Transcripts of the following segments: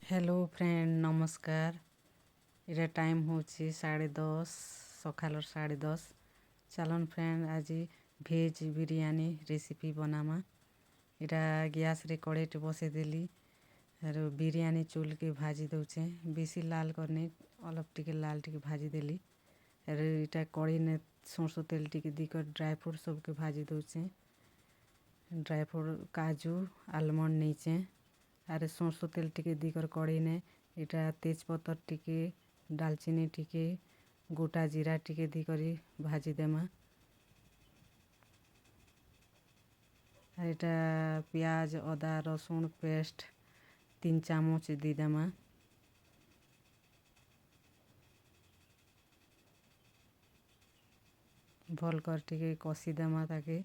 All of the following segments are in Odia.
ହ୍ୟାଲୋ ଫ୍ରେଣ୍ଡ, ନମସ୍କାର। ଏଇଟା ଟାଇମ୍ ହେଉଛି 10:30, ସକାଳର 10:30। ଚାଲନ୍ ଫ୍ରେଣ୍ଡ, ଆଜି ଭେଜ୍ ବିରିୟାନୀ ରେସିପି ବନାମା। ଏଇଟା ଗ୍ୟାସ୍ରେ କଡ଼େଇଟେ ବସେଇଦେଲି ଆରୁ ବିରିୟାନୀ ଚୁଲ୍କେ ଭାଜି ଦଉଛେଁ। ବେଶୀ ଲାଲ୍ କରିନି, ଅଳ୍ପ ଟିକେ ଲାଲ୍ ଟିକେ ଭାଜିଦେଲି। ଆରୁ ଏଇଟା କଡ଼େଇନେ ସୋରିଷ ତେଲ ଟିକେ ଦେଇକରି ଡ୍ରାଏ ଫ୍ରୁଟ୍ ସବୁକେ ଭାଜି ଦଉଛେଁ। ଡ୍ରାଏ ଫ୍ରୁଟ୍ କାଜୁ, ଆଲମଣ୍ଡ ନେଇଛେଁ। ଆରେ ସୋରିଷ ତେଲ ଟିକେ ଦେଇକରି କଡ଼େଇନେ ଏଇଟା ତେଜପତ୍ର ଟିକେ, ଡାଲଚିନି ଟିକେ, ଗୋଟା ଜିରା ଟିକେ ଦେଇକରି ଭାଜିଦେମା। ଆର୍ ଏଇଟା ପିଆଜ, ଅଦା, ରସୁଣ ପେଷ୍ଟ 3 ଚାମଚ ଦେଇଦେମା। ଭଲ୍ କରି ଟିକେ କଷିଦେମା ତାକେ,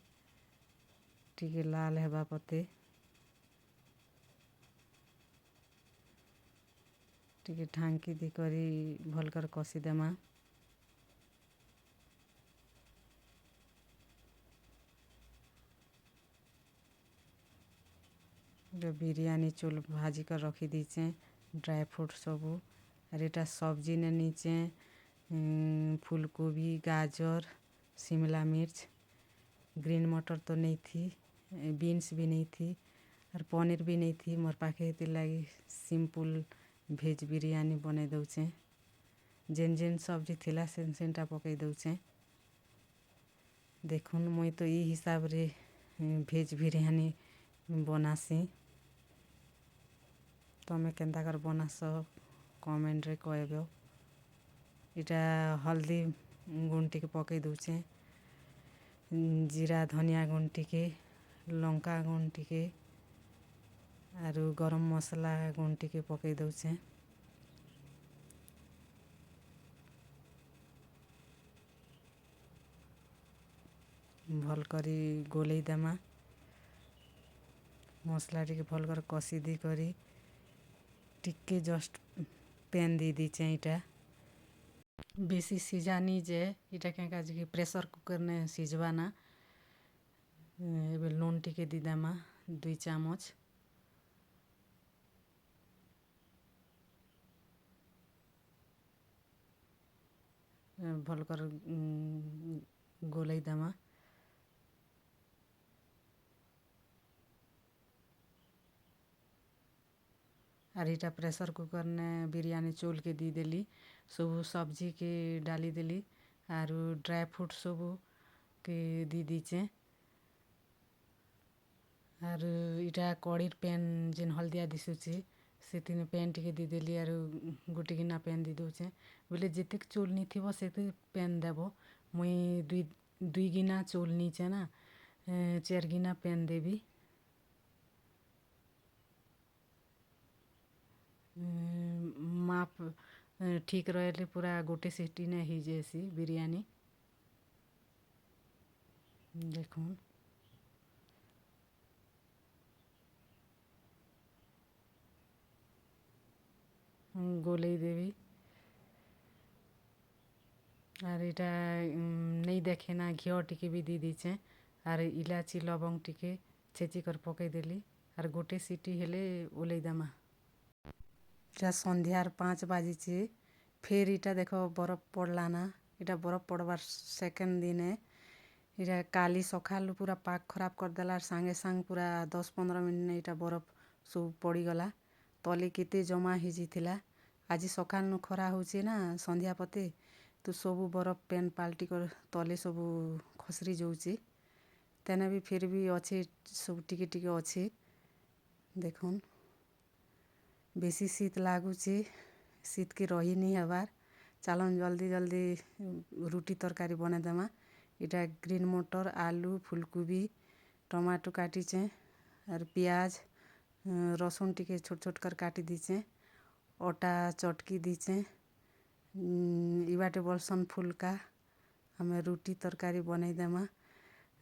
ଟିକେ ଲାଲ୍ ହେବା ପତେ। ଟିକେ ଢାଙ୍କି ଦେଇକରି ଭଲ୍ କରି କଷିଦେମା। ବିରିୟାନୀ ଚୁଲ୍ ଭାଜି କରି ରଖିଦେଇଛେଁ, ଡ୍ରାଏ ଫ୍ରୁଟ୍ ସବୁ। ଆର୍ ଏଇଟା ସବଜି ନେ ନେଇଛେଁ, ଫୁଲକୋବି, ଗାଜର, ଶିମଲା ମିର୍ଚ, ଗ୍ରୀନ୍ ମଟର ତ ନେଇଥି, ବିନ୍ସ ବି ନେଇଥି, ଆର୍ ପନିର ବି ନେଇଥି ମୋର୍ ପାଖେ। ହେଥିର୍ଲାଗି ସିମ୍ପଲ୍ ଭେଜ୍ ବିରିୟାନୀ ବନେଇ ଦଉଛେଁ। ଯେନ୍ ଯେନ୍ ସବଜି ଥିଲା ସେନ୍ ସେନ୍ଟା ପକେଇ ଦଉଛେଁ। ଦେଖୁନ୍, ମୁଇଁ ତ ଇ ହିସାବରେ ଭେଜ୍ ବିରିୟାନୀ ବନାସି। ତମେ କେନ୍ତା କରି ବନାସ, କମେଣ୍ଟରେ କହିବ। ଏଇଟା ହଳଦୀ ଗୁଣ୍ଡ ଟିକେ ପକେଇ ଦଉଛେଁ, ଜିରା ଧନିଆ ଗୁଣ୍ଡ ଟିକେ, ଲଙ୍କା ଗୁଣ୍ଡ ଟିକେ, ଆରୁ ଗରମ ମସଲା ଗୁଣ୍ଡ ଟିକେ ପକେଇ ଦଉଛେଁ। ଭଲ୍ କରି ଗୋଲେଇ ଦେମା। ମସଲା ଟିକେ ଭଲ୍ କରି କଷି ଦେଇ କରି ଟିକେ ଜଷ୍ଟ ପେନ୍ ଦେଇ ଦେଇଛେଁ। ଏଇଟା ବେଶୀ ସିଝା ନି ଯେ, ଏଇଟା କେଁ କାଜି ପ୍ରେସର୍ କୁକର୍ ନେ ସିଝବା ନା। ଏବେ ଲୁନ୍ ଟିକେ ଦେଇଦେମା 2 ଚାମଚ। ଭଲ୍ କରି ଗୋଲେଇ ଦେମା। ଆର୍ ଏଇଟା ପ୍ରେସର୍ କୁକର୍ନେ ବିରିୟାନୀ ଚଉଲ୍କେ ଦେଇଦେଲି, ସବୁ ସବଜିକେ ଡାଲି ଦେଲି, ଆରୁ ଡ୍ରାଏ ଫ୍ରୁଟ୍ ସବୁ କେ ଦେଇ ଦେଇଛେଁ। ଆରୁ ଇଟା କଢ଼ିର୍ ପେନ୍ ଯେନ୍ ହଳଦିଆ ଦିଶୁଛି, ସେଥିନେ ପେନ୍ ଟିକେ ଦେଇଦେଲି, ଆରୁ ଗୋଟେ ଗିନା ପେନ୍ ଦେଇ ଦଉଛେଁ। ବୋଇଲେ ଯେତିକି ଚଉଲ୍ ନେଇଥିବ, ସେତିକି ପେନ୍ ଦେବ। ମୁଇଁ ଦୁଇ ଗିନା ଚଉଲ୍ ନେଇଛେଁ ନା, 4 ଗିନା ପେନ୍ ଦେବି। ମାପ ଠିକ୍ ରହିଲେ ପୁରା ଗୋଟେ ସିଟିନେ ହେଇଯାଏସି ବିରିୟାନୀ। ଦେଖୁନ୍, ଗୋଲେଇ ଦେବି। ଆର୍ ଏଇଟା ନେଇ ଦେଖେ ନା, ଘିଅ ଟିକେ ବି ଦେଇ ଦେଇଛେଁ। ଆର୍ ଇଲାଚି, ଲବଙ୍ଗ ଟିକେ ଛେଚି କରି ପକେଇଦେଲି। ଆର୍ ଗୋଟେ ସିଟି ହେଲେ ଓହ୍ଲେଇ ଦେମା। ଏଇଟା ସନ୍ଧ୍ୟାର 5 ବାଜିଛେ। ଫେର୍ ଇଟା ଦେଖ, ବରଫ ପଡ଼ଲା ନା। ଏଇଟା ବରଫ ପଡ଼ବାର୍ ସେକେଣ୍ଡ ଦିନେ। ଏଇଟା କାଲି ସକାଳୁ ପୁରା ପାଗ ଖରାପ କରିଦେଲା। ସାଙ୍ଗେ ସାଙ୍ଗେ ପୁରା 10-15 ମିନିଟ୍ ଏଇଟା ବରଫ ସବୁ ପଡ଼ିଗଲା। ତଲେ କେତେ ଜମା ହେଇଯାଇଥିଲା। ଆଜି ସକାଳୁ ଖରା ହଉଛେ ନା ସନ୍ଧ୍ୟା ପତେ, ତ ସବୁ ବରଫ ପେନ୍ ପାଲଟି କରି ତଲେ ସବୁ ଖସରି ଯାଉଛେ। ତେନେ ବି ଫିର୍ ବି ଅଛେ, ସବୁ ଟିକେ ଟିକେ ଅଛେ। ଦେଖୁନ୍, ବେଶୀ ଶୀତ ଲାଗୁଛେ, ଶୀତକେ ରହି ନି ହେବାର୍। ଚାଲନ୍, ଜଲ୍ଦି ଜଲ୍ଦି ରୁଟି ତରକାରୀ ବନେଇଦେମା। ଏଇଟା ଗ୍ରୀନ୍ ମଟର, ଆଲୁ, ଫୁଲକୋବି, ଟମାଟୋ କାଟିଛେଁ। ଆର୍ ପିଆଜ, ରସୁଣ ଟିକେ ଛୋଟ ଛୋଟ କରି କାଟି ଦେଇଛେଁ। ଅଟା ଚଟକି ଦେଇଛେଁ। ଇବାଟେ ବଲସନ୍ ଫୁଲକା। ଆମେ ରୁଟି ତରକାରୀ ବନେଇଦେମା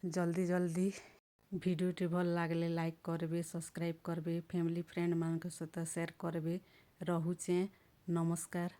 ଜଲ୍ଦି ଜଲ୍ଦି। ଭିଡ଼ିଓଟି ଭଲ ଲାଗଲେ ଲାଇକ୍ କରିବେ, ସବସ୍କ୍ରାଇବ୍ କରିବେ, ଫ୍ୟାମିଲି ଫ୍ରେଣ୍ଡ ମାନଙ୍କ ସହିତ ସେୟାର କରିବେ। ରହୁଛେଁ, ନମସ୍କାର।